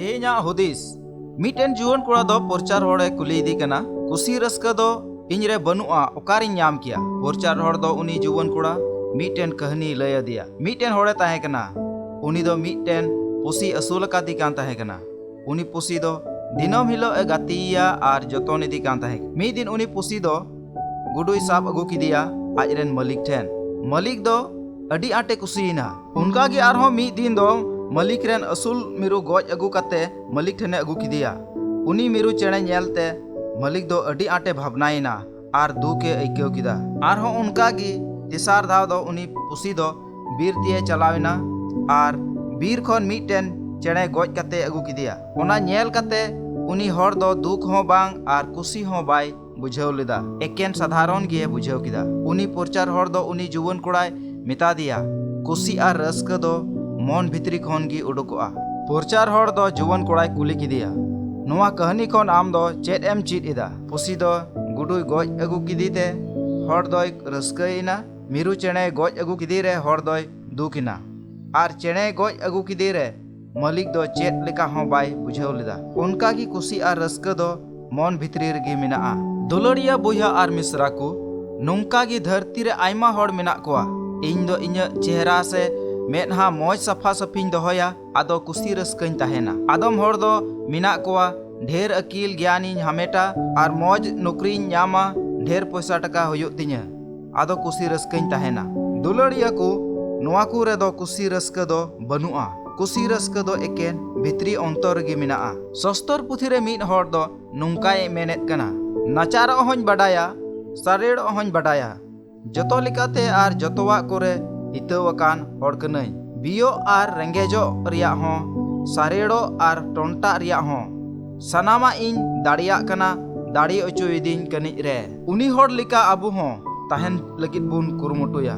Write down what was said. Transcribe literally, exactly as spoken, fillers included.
ᱛᱮᱦᱮᱧᱟᱜ ᱦᱩᱫᱤᱥ᱾ ᱢᱤᱫᱴᱮᱱ ᱡᱩᱣᱟᱹᱱ ᱠᱚᱲᱟ ᱫᱚ ᱯᱚᱨᱪᱟᱨ ᱦᱚᱲᱮ ᱠᱩᱞᱤᱭᱮᱫᱮ ᱠᱟᱱᱟ, "ᱠᱩᱥᱤ ᱨᱟᱹᱥᱠᱟᱹ ᱫᱚ ᱤᱧᱨᱮ ᱵᱟᱹᱱᱩᱜᱼᱟ, ᱚᱠᱟᱨᱤᱧ ᱧᱟᱢ ᱠᱮᱭᱟ?" ᱯᱚᱨᱪᱟᱨ ᱦᱚᱲ ᱫᱚ ᱩᱱᱤ ᱡᱩᱣᱟᱹᱱ ᱠᱚᱲᱟ ᱢᱤᱫᱴᱮᱱ ᱠᱟᱹᱦᱱᱤᱭ ᱞᱟᱹᱭ ᱟᱫᱮᱭᱟ᱾ ᱢᱤᱫᱴᱮᱱ ᱦᱚᱲᱮ ᱛᱟᱦᱮᱸ ᱠᱟᱱᱟ᱾ ᱩᱱᱤ ᱫᱚ ᱢᱤᱫᱴᱮᱱ ᱯᱩᱥᱤ ᱟᱹᱥᱩᱞ ᱟᱠᱟᱫᱮ ᱠᱟᱱ ᱛᱟᱦᱮᱸ ᱠᱟᱱᱟ᱾ ᱩᱱᱤ ᱯᱩᱥᱤ ᱫᱚ ᱫᱤᱱᱟᱹᱢ ᱦᱤᱞᱳᱜ ᱮ ᱜᱟᱛᱮᱭᱮᱭᱟ ᱟᱨ ᱡᱚᱛᱚᱱ ᱤᱫᱤ ᱠᱟᱱ ᱛᱟᱦᱮᱸ ᱠᱟᱱᱟ᱾ ᱢᱤᱫ ᱫᱤᱱ ᱩᱱᱤ ᱯᱩᱥᱤ ᱫᱚ ᱜᱩᱰᱩᱭ ᱥᱟᱵ ᱟᱹᱜᱩ ᱠᱮᱫᱮᱭᱟ ᱟᱡᱨᱮᱱ ᱢᱟᱹᱞᱤᱠ ᱴᱷᱮᱱ᱾ ᱢᱟᱹᱞᱤᱠ ᱫᱚ ᱟᱹᱰᱤ ᱟᱸᱴᱮ ᱠᱩᱥᱤᱭᱮᱱᱟ᱾ ᱚᱱᱠᱟᱜᱮ ᱟᱨᱦᱚᱸ ᱢᱤᱫ ᱫᱤᱱ ᱫᱚ ᱢᱟᱹᱞᱤᱠ ᱨᱮᱱ ᱟᱹᱥᱩᱞ ᱢᱤᱨᱩ ᱜᱚᱡ ᱟᱹᱜᱩ ᱠᱟᱛᱮ ᱢᱟᱹᱞᱤᱠ ᱴᱷᱮᱱᱮ ᱟᱹᱜᱩ ᱠᱮᱫᱮᱭᱟ᱾ ᱩᱱᱤ ᱢᱤᱨᱩ ᱪᱮᱬᱮ ᱧᱮᱞᱛᱮ ᱢᱟᱹᱞᱤᱠ ᱫᱚ ᱟᱹᱰᱤ ᱟᱸᱴᱮ ᱵᱷᱟᱵᱽᱱᱟᱭᱮᱱᱟ ᱟᱨ ᱫᱩᱠᱮ ᱟᱹᱭᱠᱟᱹᱣ ᱠᱮᱫᱟ᱾ ᱟᱨᱦᱚᱸ ᱚᱱᱠᱟᱜᱮ ᱛᱮᱥᱟᱨ ᱫᱷᱟᱣ ᱫᱚ ᱩᱱᱤ ᱯᱩᱥᱤ ᱫᱚ ᱵᱤᱨ ᱛᱮᱭ ᱪᱟᱞᱟᱣ ᱮᱱᱟ ᱟᱨ ᱵᱤᱨ ᱠᱷᱚᱱ ᱢᱤᱫᱴᱮᱱ ᱪᱮᱬᱮ ᱜᱚᱡ ᱠᱟᱛᱮ ᱟᱹᱜᱩ ᱠᱮᱫᱮᱭᱟ᱾ ᱚᱱᱟ ᱧᱮᱞ ᱠᱟᱛᱮ ᱩᱱᱤ ᱦᱚᱲ ᱫᱚ ᱫᱩᱠ ᱦᱚᱸ ᱵᱟᱝ ᱟᱨ ᱠᱩᱥᱤ ᱦᱚᱸ ᱵᱟᱭ ᱵᱩᱡᱷᱟᱹᱣ ᱞᱮᱫᱟ, ᱮᱠᱮᱱ ᱥᱟᱫᱷᱟᱨᱚᱱ ᱜᱮ ᱵᱩᱡᱷᱟᱹᱣ ᱠᱮᱫᱟ᱾ ᱩᱱᱤ ᱯᱚᱨᱪᱟᱨ ᱦᱚᱲ ᱫᱚ ᱩᱱᱤ ᱡᱩᱣᱟᱹᱱ ᱠᱚᱲᱟᱭ ᱢᱮᱛᱟ ᱫᱮᱭᱟ, "ᱠᱩᱥᱤ ᱟᱨ ᱨᱟᱹᱥᱠᱟᱹ ᱫᱚ ᱢᱚᱱ ᱵᱷᱤᱛᱨᱤ ᱠᱷᱚᱱ ᱜᱮ ᱩᱰᱩᱠᱚᱜᱼᱟ᱾" ᱯᱚᱨᱪᱟᱨ ᱦᱚᱲ ᱫᱚ ᱡᱩᱣᱟᱹᱱ ᱠᱚᱲᱟᱭ ᱠᱩᱞᱤ ᱠᱮᱫᱮᱭᱟ, "ᱱᱚᱣᱟ ᱠᱟᱹᱦᱱᱤ ᱠᱷᱚᱱ ᱟᱢ ᱫᱚ ᱪᱮᱫ ᱮᱢ ᱪᱮᱫ ᱮᱫᱟ?" ᱯᱩᱥᱤ ᱫᱚ ᱜᱩᱰᱩᱭ ᱜᱚᱡ ᱟᱹᱜᱩ ᱠᱮᱫᱮ ᱛᱮ ᱦᱚᱲ ᱫᱚᱭ ᱨᱟᱹᱥᱠᱟᱹᱭᱮᱱᱟ᱾ ᱢᱤᱨᱩ ᱪᱮᱬᱮᱭ ᱜᱚᱡ ᱟᱹᱜᱩ ᱠᱮᱫᱮ ᱨᱮ ᱦᱚᱲ ᱫᱚᱭ ᱫᱩᱠ ᱮᱱᱟ᱾ ᱟᱨ ᱪᱮᱬᱮᱭ ᱜᱚᱡ ᱟᱹᱜᱩ ᱠᱮᱫᱮ ᱨᱮ ᱢᱟᱹᱞᱤᱠ ᱫᱚ ᱪᱮᱫ ᱞᱮᱠᱟ ᱦᱚᱸ ᱵᱟᱭ ᱵᱩᱡᱷᱟᱹᱣ ᱞᱮᱫᱟ᱾ ᱚᱱᱠᱟ ᱜᱮ ᱠᱩᱥᱤ ᱟᱨ ᱨᱟᱹᱥᱠᱟᱹ ᱫᱚ ᱢᱚᱱ ᱵᱷᱤᱛᱨᱤ ᱨᱮᱜᱮ ᱢᱮᱱᱟᱜᱼᱟ᱾ ᱫᱩᱞᱟᱹᱲᱤᱭᱟᱹ ᱵᱚᱭᱦᱟ ᱟᱨ ᱢᱤᱥᱨᱟ ᱠᱚ, ᱱᱚᱝᱠᱟ ᱜᱮ ᱫᱷᱟᱹᱨᱛᱤ ᱨᱮ ᱟᱭᱢᱟ ᱦᱚᱲ ᱢᱮᱱᱟᱜ ᱠᱚᱣᱟ᱾ ᱤᱧ ᱫᱚ ᱤᱧᱟᱹᱜ ᱪᱮᱦᱨᱟ ᱥᱮ ᱢᱮᱫᱦᱟ ᱢᱚᱡᱽ ᱥᱟᱯᱷᱟ ᱥᱟᱹᱯᱷᱤᱧ ᱫᱚᱦᱚᱭᱟ, ᱟᱫᱚ ᱠᱩᱥᱤ ᱨᱟᱹᱥᱠᱟᱹᱧ ᱛᱟᱦᱮᱱᱟ᱾ ᱟᱫᱚᱢ ᱦᱚᱲ ᱫᱚ ᱢᱮᱱᱟᱜ ᱠᱚᱣᱟ, ᱰᱷᱮᱨ ᱟᱹᱠᱤᱞ ᱜᱮᱭᱟᱱᱤᱧ ᱦᱟᱢᱮᱴᱟ ᱟᱨ ᱢᱚᱡᱽ ᱱᱚᱠᱨᱤᱧ ᱧᱟᱢᱟ, ᱰᱷᱮᱨ ᱯᱚᱭᱥᱟ ᱴᱟᱠᱟ ᱦᱩᱭᱩᱜ ᱛᱤᱧᱟᱹ, ᱟᱫᱚ ᱠᱩᱥᱤ ᱨᱟᱹᱥᱠᱟᱹᱧ ᱛᱟᱦᱮᱱᱟ᱾ ᱫᱩᱞᱟᱹᱲᱤᱭᱟᱹ ᱠᱚ, ᱱᱚᱣᱟ ᱠᱚ ᱨᱮᱫᱚ ᱠᱩᱥᱤ ᱨᱟᱹᱥᱠᱟᱹ ᱫᱚ ᱵᱟᱹᱱᱩᱜᱼᱟ᱾ ᱠᱩᱥᱤ ᱨᱟᱹᱥᱠᱟᱹ ᱫᱚ ᱮᱠᱮᱱ ᱵᱷᱤᱛᱨᱤ ᱚᱱᱛᱚᱨ ᱨᱮᱜᱮ ᱢᱮᱱᱟᱜᱼᱟ᱾ ᱥᱚᱥᱛᱚᱨ ᱯᱩᱛᱷᱤ ᱨᱮ ᱢᱤᱫ ᱦᱚᱲ ᱫᱚ ᱱᱚᱝᱠᱟᱭ ᱢᱮᱱᱮᱫ ᱠᱟᱱᱟ, "ᱱᱟᱪᱟᱨᱚᱜ ᱦᱚᱸᱧ ᱵᱟᱰᱟᱭᱟ, ᱥᱟᱨᱮᱲᱚᱜ ᱦᱚᱸᱧ ᱵᱟᱰᱟᱭᱟ, ᱡᱚᱛᱚ ᱞᱮᱠᱟᱛᱮ ᱟᱨ ᱡᱚᱛᱚᱣᱟᱜ ᱠᱚᱨᱮ ᱦᱤᱛᱟᱹᱣ ᱟᱠᱟᱱ ᱦᱚᱲ ᱠᱟᱹᱱᱟᱹᱧ᱾ ᱵᱤᱭᱚᱜ ᱟᱨ ᱨᱮᱸᱜᱮᱡᱚᱜ ᱨᱮᱭᱟᱜ ᱦᱚᱸ, ᱥᱟᱨᱮᱲᱚᱜ ᱟᱨ ᱴᱚᱱᱴᱟᱜ ᱨᱮᱭᱟᱜ ᱦᱚᱸ, ᱥᱟᱱᱟᱢᱟᱜ ᱤᱧ ᱫᱟᱲᱮᱭᱟᱜ ᱠᱟᱱᱟ, ᱫᱟᱲᱮ ᱚᱪᱚᱭᱤᱫᱤᱧ ᱠᱟᱹᱱᱤᱡ ᱨᱮ᱾" ᱩᱱᱤ ᱦᱚᱲ ᱞᱮᱠᱟ ᱟᱵᱚ ᱦᱚᱸ ᱛᱟᱦᱮᱱ ᱞᱟᱹᱜᱤᱫ ᱵᱚᱱ ᱠᱩᱨᱩᱢᱩᱴᱩᱭᱟ᱾